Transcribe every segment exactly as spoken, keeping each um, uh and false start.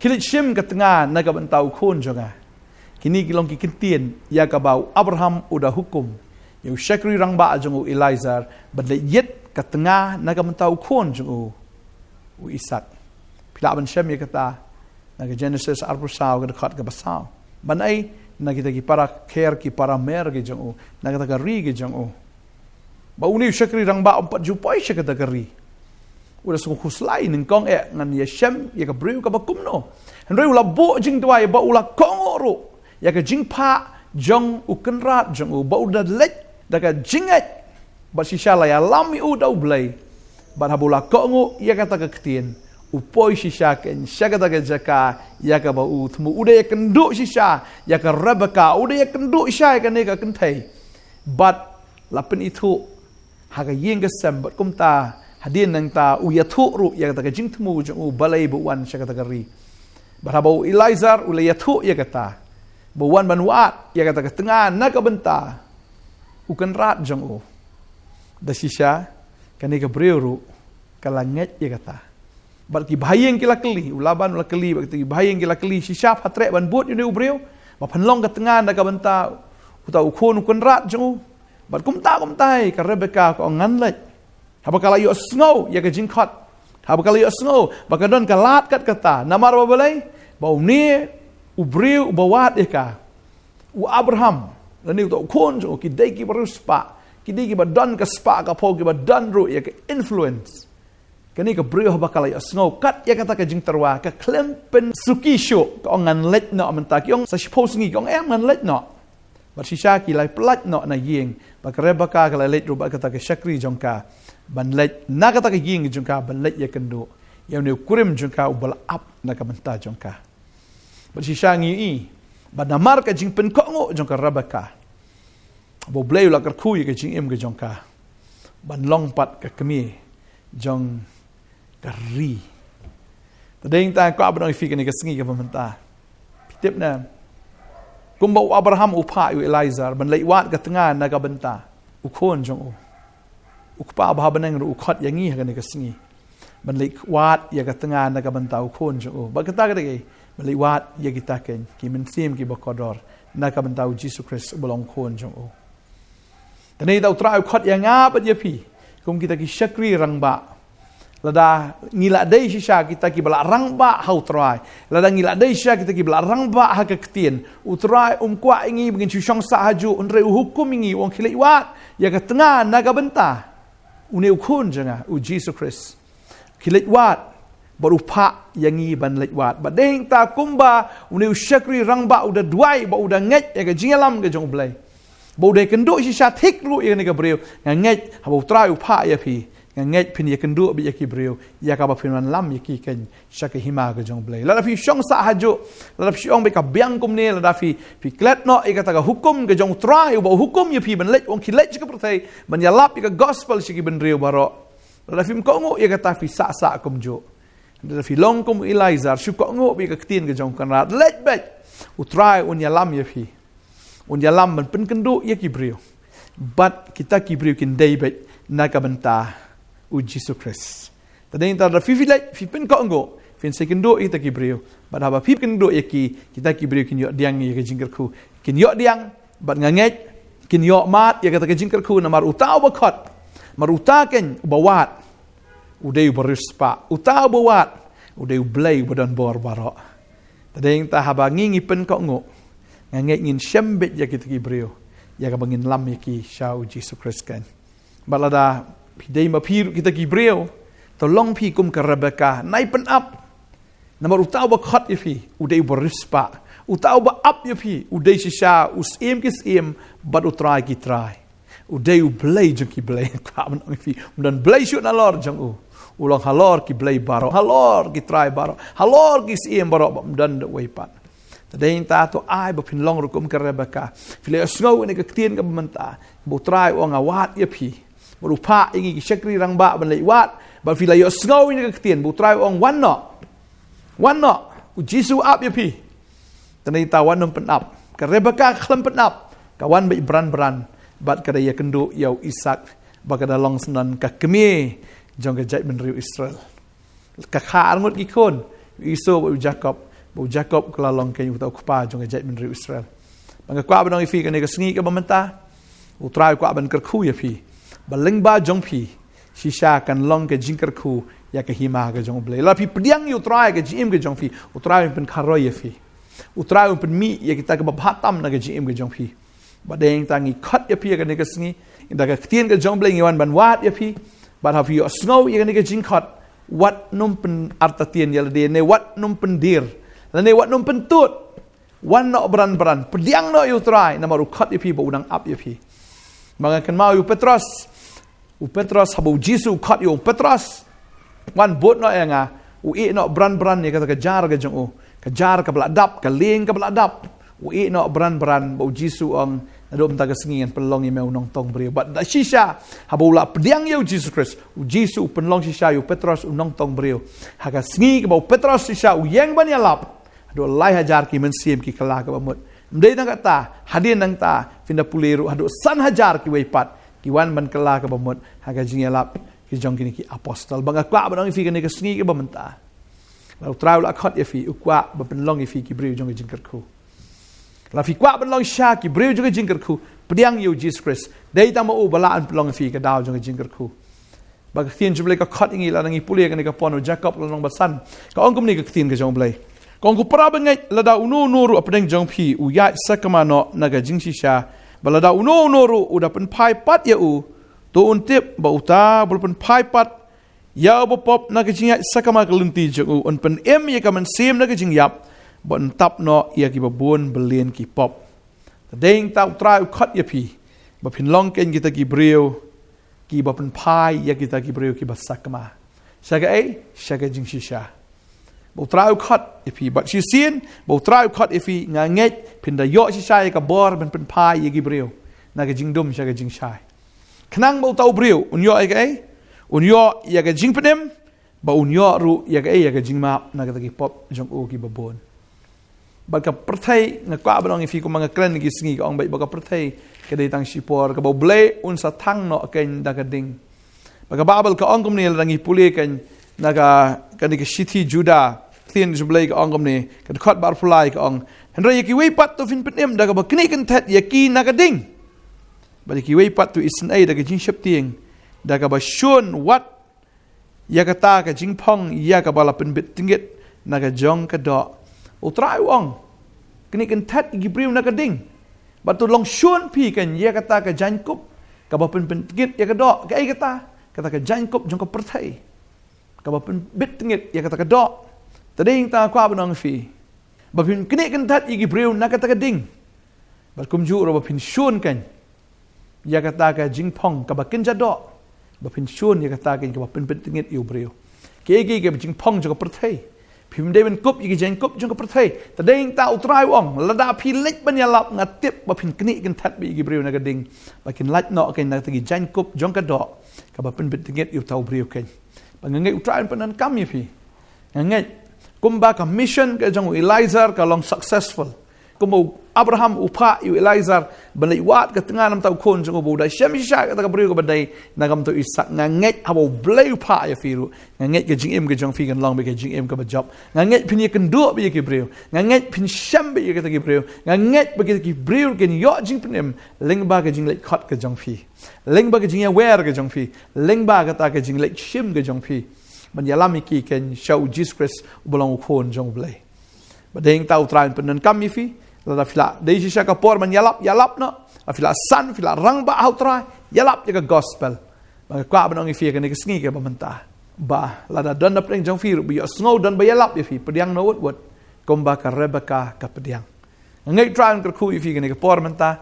Khie leit shim ka tnga na ka bynta u khun jong nga. Kine ki long ki kyntien ïa kaba u Abraham u da hukum ïa u shakri rangbah jong u Eliezer ban leit ïit ka tnga na ka bynta u khun jong u, u Isaak. Phi lah ban shem ïa kata na ka Genesis arphew saw, ka dkhot kaba saw. Ban ai na kita ki para kher, ki para mer ki jong u, na kata ka ri ki jong u. Ba une u shakri rangbah um pat ju poi sha kata ka ri. U la sngew khuslai, nyngkong eh ngan ïa shem ïa ka briew kaba kumno. Hynrei u la buh jingduwai bad u la kohnguh ruh ïa ka jingphah jong u kynrad jong u, ba u da leit da ka jingngeit. Bad shisha la ïalam ïa u da U Blei. Bad haba u la kohnguh ïa kata ka ktien, u poi shisha kein sha kata ka jaka ïa kaba u thmu. U da ïakynduh shisha ïa ka Rebeka, u da ïakynduh shisha ïa kane ka kynthei. Bad la pynithuh ha ka ïing ka sem, bad kumta hadien nangta u ïathuh ruh ïa kata ka jingthmu jong u balei ba u wan sha kata ka ri. Bad haba u Eliezer u la ïathuh ïa kata, ba u wan ban wad ïa kata ka tnga na ka bynta u kynrad jong u, da shisha kane ka briew ruh ka la ngeit ïa kata. Bad ki bahaïing ki la kylli, u Laban u la kylli, bad ki bahaïing ki la kylli, shisha pha treh ban bud ïa une u briew ba pynlong ka tnga na ka bynta uta u khun u kynrad jong u. Bad kumta kumta hi ka Rebeka ka ong ngan leit. Haba ka la ïohsngew ïa ka jingkhot, haba ka la ïohsngew ba ka don ka lad kat kata, namar ba balei? Ba une u briew uba wad ïa ka, u Abraham, lane uta u khun jong u, ki dei kiba riewspah, ki dei kiba don ka spah ka phew, kiba don ruh ïa ka influence. Kane ka briew haba ka la ïohsngew kat ïa kata ka jingtyrwa, ka khlem pynsuki shuh, ka ong ngan leit noh mynta. Ki ong sa shiphew sngi, ka ong em, ngan leit noh. Bad shisha ki la pynlait noh na ïing, bad ka Rebeka ka la leit ruh bad kata ka shakri jong ka ban leit na kata ka ïing jong ka ban leit ïakynduh ïa une u kurim jong ka uba la ap na ka bynta jong ka. Bad shisha ngi ïohi ba namar ka jingpynkohnguh jong ka Rebeka, ba U Blei u la kyrkhu ïa ka jingim ka jong ka ban long pat ka kmie jong ka ri. Te dei nangta nga kwah ban ong ïa phi kane ka sngi kaba mynta, phi tip ne, kumba u Abraham u phah ïa u Eliezer ban leit wad ka tnga na ka bynta u khun jong u, U Kpa uba ha bneng ruh u khot ïa ngi ha kane ka sngi ban leit wad ïa ka tnga na ka bynta u khun jong u. Bad kata ka dei ban leit wad ïa kita kein ki mynsiem kiba kordor na ka bynta U Jisu Khrist uba long khun jong u. Te nangta U Trai u khot ïa nga bad ïa phi kum kita ki shakri rangbah. Lada ngi la dei shisha kita kiba la rangbah ha U Trai, lada ngi la dei shisha kita kiba la rangbah ha ka ktien, U Trai um kwah ïa ngi ba ngin shu shong sah hajuh, hynrei u hukum ïa ngi, u ong khie leit wad ïa ka tnga na ka bynta une u khun jong nga, U Jisu Khrist. Khie leit wad, bad u phah ïa ngi ban leit wad. Bad dei nangta kumba une u shakri rangbah u da duwai, bad u da ngeit ïa ka jingïalam ka jong U Blei, bad u da ïakynduh shisha thik ruh ïa kane ka briew. Nga ngeit haba U Trai u phah ïa phi, nga ngeit phin ïakynduh bad ïa ki briew ïa kaba phin wan lam ïa ki kein sha ka hima ka jong U Blei. Lada phi shong sah hajuh, lada phi ong ba ka biang kumne, lada phi, phi klet noh ïa kata ka hukum ka jong U Trai uba u hukum ïa phi ban leit, u ong khie leit sha ka pyrthei ban ïalap ïa ka gospel sha ki bynriew baroh. Lada phim kohnguh ïa kata, phi sah sah kumjuh. Lada phi long kum u Eliezer, shu kohnguh bad ïa ka ktien ka jong u kynrad, leit beit. U Trai un ïalam ïa phi. Un ïalam ban pynkynduh ïa ki briew. Bad kita ki briew kin dei beit na ka bynta U Jisu Khrist. Te dei nangta lada phi, phi leit, phi pynkohnguh, phin sa ïakynduh ïa kita ki briew. Bad haba phi pynkynduh ïa ki, kita ki briew kin ïoh pdiang ïa ka jingkyrkhu. Kin ïoh pdiang, bad nga ngeit kin ïoh mad ïa kata ka jingkyrkhu, namar uta uba khot, namar uta kein uba wad, u dei uba riewspah. Uta uba wad, u dei U Blei uba don bor baroh. Te dei nangta haba ngi, ngi pynkohnguh, nga ngeit ngin shem beit ïa kita ki briew ïa kaba ngin lam ïa ki sha U Jisu Khrist kein. Bad lada phi dei ma phi ruh kita ki briew, to long phi kum ka Rebeka, nai pynap. Namar uta uba khot ïa phi u dei uba riewspah. Uta uba ap ïa phi u dei shisha u Syiem ki syiem bad U Trai ki trai. U dei U Blei jong ki blei. Kwah ban ong ïa phi, um don blei shuh nalor jong u. U long halor ki blei baroh, halor ki trai baroh, halor ki syiem baroh, bad um don da uwei pat. Te dei nangta to ai ba phin long ruh kum ka Rebeka. Phi la ïohsngew ïa kane ka ktien kaba mynta, ba U Trai u ong nga wad ïa phi, bad u phah ïa ngi ki shakri rangbah ban leit wad. Bad phi la ïohsngew ïa kane ka ktien ba U Trai u ong wan noh. Wan noh, U Jisu u ap ïa phi. Te nangta wat nym pynap. Ka Rebeka ka khlem pynap, ka wan beit bran bran bad ka da ïakynduh ïa u Isaak, ba ka da long syndon ka kmie jong ka jaitbynriew Israel. Ka kha arngut ki khun, u Esau bad u Jakob. Ba u Jakob u la long keiñ uta u kpa jong ka jaitbynriew Israel. Ba nga kwah ban ong ïa phi kane ka sngi kaba mynta, u Trai u kwah ban kyrkhu ïa phi ba lyngba jong phi shisha kan long ka jingkyrkhu ïa ka hima ka jong U Blei. Lada phi pdiang ïa u Trai ha ka jingim ka jong phi, u Trai un pynkharoi ïa phi. U Trai un pynmih ïa kita kiba bha tam na ka jingim ka jong phi. Bad dei tang ngi khot ïa phi ha kane ka sngi, da ka ktien ka jong U Blei ngi wan ban wad ïa phi. Bad haba phi ïohsngew ïa kane ka jingkhot, wat nym pynartatien ïa lade ne wat nym pyndir, lane wat nym pyntud. Wan noh bran bran, pdiang noh ïa u Trai, namar u khot ïa phi bad u nang ap ïa phi. Ba nga kynmaw ïa u Petros, u Petros, haba u Jisu u khot ïa u Petros, wan bud noh ïa nga, u ïeh noh bran bran ïa kata ka jar ka jong u, ka jar kaba la dap, ka lieng kaba la dap. U ïeh noh bran bran, bad u Jisu u ong, naduh mynta ka sngi ngan pynlong ïa me u nongtong briew. Bad da shisha, haba u la pdiang ïa u Jisu Khrist, u Jisu u pynlong shisha ïa u Petros u nongtong briew. Ha ka sngi kaba u Petros shisha u ïeng ban ïalap, haduh lai hajar ki mynsiem ki kylla kaba mut. Ym dei tang kata, hadien nangta, phin da pule ruh, haduh san hajar kiwei pat ki wan ban kylla kaba mut ha ka jingïalap ki jong kine ki apostol. Ba nga kwah ban ong ïa phi kane ka sngi kaba mynta, lada u Trai u la khot ïa phi, u kwah ban pynlong ïa phi ki briew jong ka jingkyrkhu. Lada phi kwah ban long shisha ki briew jong ka jingkyrkhu, pdiang ïa u Jisu Khrist. Dei tang ma u ba lah ban pynlong ïa phi ka daw jong ka jingkyrkhu. Ba ka ktien jong U Blei ka khot ïa ngi, lada ngi pule kane ka por, u Jakob lynnong ba san, ka ong kumne ka ktien ka jong U Blei. Ka ong, ko para bangeit, lada uno uno ruh hapdeng jong phi u ïaid sakma noh na ka jingshisha, bad lada uno uno ruh u da pynphai pat ïa u, to un tip ba uta uba la pynphai pat ïa uba pop na ka jingïaid sakma ka lynti jong u, un pynim ïa ka mynsiem na ka jingïap, bad un tap noh ïa kiba bun byllian ki pop. Te dei tang u Trai u khot ïa phi ba phin long keiñ kita ki briew kiba pynphai ïa kita ki briew kiba sakma. Sha kaei? Sha ka jingshisha. Ba u Trai u khot ïa phi, bad shisien ba u Trai u khot ïa phi, nga ngeit phin da ïoh shisha ïa ka bor ban pynphai ïa ki briew na ka jingdum sha ka jingshai. Khnang ba uta u briew un ïoh ïa kaei? Un ïoh ïa ka jingpynim, bad un ïoh ruh ïa kaei? Ïa ka jingmap na kita ki pop jong u kiba bun. Bad ka pyrthei, nga kwah ban ong ïa phi kumba nga kren ha kine ki sngi, ka ong beit ba ka pyrthei ka dei tang shipor, kaba U Blei un sa thang noh keiñ da ka ding. Bad ka Baibl ka ong kumne, lada ngi pule keiñ na ka, kane ka shithi Juda, ktien jong U Blei ka ong kumne, ka dkhot ba arphew lai ka ong, hynrei ïa kiwei pat to phin pynim da kaba knieh kynthet ïa ki na ka ding. Bad ïa kiwei pat to isynei da ka jingsheptieng, da kaba shun wat ïa kata ka jingphong ïa kaba la pynbit tngit na ka jong ka doh. U Trai u ong, knieh kynthet ïa ki briew na ka ding. Bad to long shun phi keiñ ïa kata ka jaiñkup kaba pynbit tngit ïa ka doh. Kaei kata? Kata ka jaiñkup jong ka pyrthei kaba pynbit tngit ïa kata ka doh. Te dei tang nga kwah ban ong ïa phi ba phin knieh kynthet ïa ki briew na kata ka ding. Bad kumjuh ruh ba phin shun keiñ ïa kata ka jingphong kaba kynja doh, ba phin shun ïa kata keiñ kaba pynbit tngit ïa u briew. Kiei kiei ki jingphong jong ka pyrthei. Phim dei ban kup ïa ki jingkup jong ka pyrthei. Te dei tang U Trai u ong, lada phi leit ban ïalap, nga tip ba phin knieh kynthet beit ïa ki briew na ka ding, ba kin lait noh keiñ na kata ki jingkup jong ka doh kaba pynbit tngit ïa uta u briew keiñ. Ba nga ngeit U Trai un pyndonkam ïa phi. Nga ngeit kumba ka mission ka jong u Eliezer ka long successful. Kumba u Abraham u phah ïa u Eliezer ban leit wad ka tnga namar uta u khun jong u, ba u da shem shisha kata ka briew kaba dei na ka bynta u Isaak. Nga ngeit haba U Blei u phah ïa phi ruh, nga ngeit ka jingim ka jong phi kan long beit ka jingim kaba jop. Nga ngeit phin ïakynduh beit ïa ki briew. Nga ngeit phin shem beit ïa kita ki briew. Nga ngeit ba kita ki briew kin ïoh jingpynim lyngba ka jingleit khot ka jong phi, lyngba ka jingïawer ka jong phi, lyngba kata ka jingleit shim ka jong phi ban ïalam ïa ki keiñ sha u Jisu Khrist uba long u Khun jong U Blei. Bad dei tang U Trai un pyndonkam ïa phi. Lada phi la dei shisha ka por ban ïalap, ïalap noh. Lada phi la san, phi la rangbah ha U Trai, ïalap ïa ka gospel. Ba nga kwah ban ong ïa phi ha kane ka sngi kaba mynta, ba lada don na pdeng jong phi ruh ba ïohsngew don ba ïalap ïa phi, pdiang noh wut wut kumba ka Rebeka ka pdiang. Nga ngeit U Trai un kyrkhu ïa phi ha kane ka por mynta.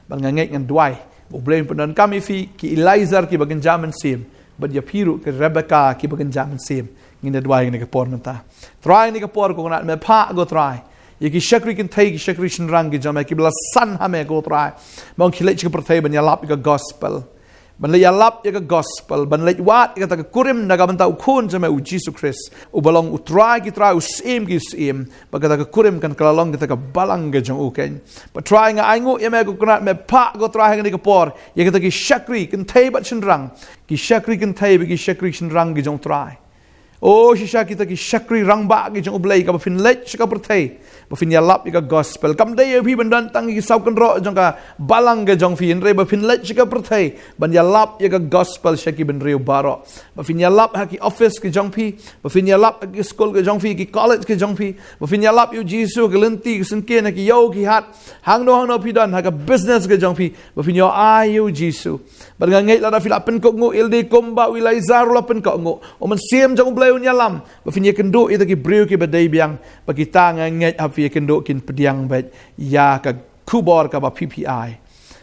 Bad nga ngeit, ngan duwai ba U Blei un pyndonkam ïa phi ki Eliezer kiba kynja mynsiem, bad ïa phi ruh ki Rebeka kiba kynja mynsiem. Ngin da duwai ha kane ka por mynta. Trai, ha kane ka por ko Kynrad me phah, ko Trai, ïa ki shakri kynthei, ki shakri shynrang ki jong me kiba la san ha me, ko Trai, ba kin leit sha ka pyrthei ban ïalap ïa ka gospel, ban leit ïalap ïa ka gospel, ban leit wad ïa kata ka kurim na ka bynta u Khun jong me u Jisu Khrist, uba long U Trai ki trai, u Syiem ki syiem. Ba kata ka kurim kan kylla long kata ka balang ka jong u keiñ. Bad Trai, nga ainguh ïa me ko Kynrad me phah, ko Trai, ha kane ka por ïa kita ki shakri kynthei bad shynrang, ki shakri kynthei bad ki shakri shynrang ki jong U Trai. O shisha kita ki shakri rangbah ki jong U Blei, kaba phin leit sha ka pyrthei ba phin ïalap ïa ka gospel. Kam dei ïa phi ban don tang ki saw kynroh jong ka balang ka jong phi, hynrei ba phin leit sha ka pyrthei ban ïalap ïa ka gospel sha ki bynriew baroh. Ba phin ïalap ha ki office ki jong phi, ba phin ïalap ha ki skul ki jong phi, ki college ki jong phi, ba phin ïalap ïa U Jisu ha ki lynti ki syngkien, ha ki ïew ki hat, hangno hangno phi don, ha ka business ki jong phi, ba phin ïoh ai ïa U Jisu. Bad nga ngeit lada phi la pynkohnguh, Ildi, kumba u Eleazar u la pynkohnguh, U Mynsiem jong U Blei un ïalam ba phin ïakynduh ïa kita ki briew kiba dei biang, ba kita, nga ngeit, haba phi ïakynduh kin pdiang beit ïa ka khubor kaba phi phi ai.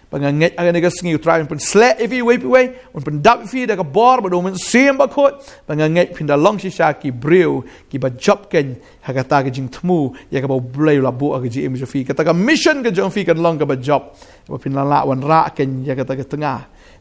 Ba nga ngeit ha kane ka sngi U Trai un pynsleh ïa phi uwei pa uwei, un pyndap ïa phi da ka bor bad U Mynsiem Bakhuid. Ba nga ngeit phin da long shisha ki briew kiba jop keiñ ha kata ka jingthmu ïa kaba U Blei u la buh ha ka jingim jong phi. Kata ka mission ka jong phi kan long kaba jop, ba phin lah lah wanrah keiñ ïa kata ka tnga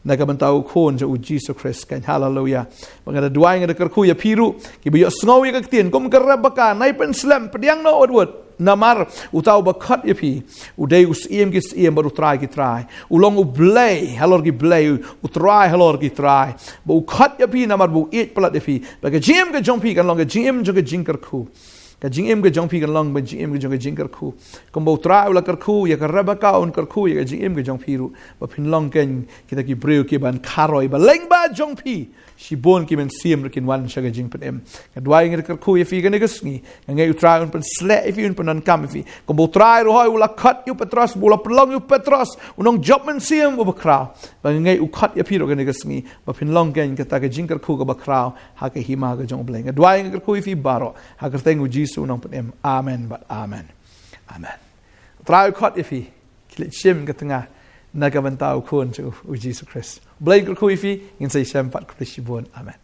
na ka bynta U Khun jong U Jisu Khrist keiñ. Haleluya. Ba nga da duwai, nga da kyrkhu ïa phi ruh kiba ïohsngew ïa ka ktien, kum ka Rebeka, nai pynslem, pdiang noh wut wut. Namar uta uba khot ïa phi u dei U Syiem ki syiem bad U Trai ki trai. U long U Blei halor ki blei, U Trai halor ki trai. Ba u khot ïa phi namar ba u ïeit palat ïa phi. Ba ka jingim ka jong phi kan long ka jingim jong ka jingkyrkhu. Ka jingim ka jong phi kan long ka jingim ka jong ka jingkyrkhu. Kumba U Trai u la kyrkhu ïa ka Rebeka, un kyrkhu ïa ka jingim ka jong phi ruh, ba phin long keiñ kita ki briew kiban kharoi ba lyngba jong phi shibun ki mynsiem ruh kin wan sha ka jingpynim. Nga duwai, nga da kyrkhu ïa phi kane ka sngi. Nga ngeit U Trai un pynsleh ïa phi, un pyndonkam ïa phi. Kumba U Trai ruh hooid u la khot ïa u Petros, u la pynlong ïa u Petros u nongjop mynsiem uba khraw. Ba nga ngeit u khot ïa phi ruh kane ka sngi ba phin long keiñ kata ka jingkyrkhu kaba khraw ha ka hima ka jong U Blei. Nga duwai, nga kyrkhu ïa phi baroh ha ka kyrteng U Jisu u Nongpynim. Amen bad amen. Amen. U Trai u khot ïa phi, khie leit shim ka tnga na ka bynta U Khun jong U Jisu Khrist. U Blei un kyrkhu ïa phi, ngin sa ïashem pat. Khublei shibun. Amen.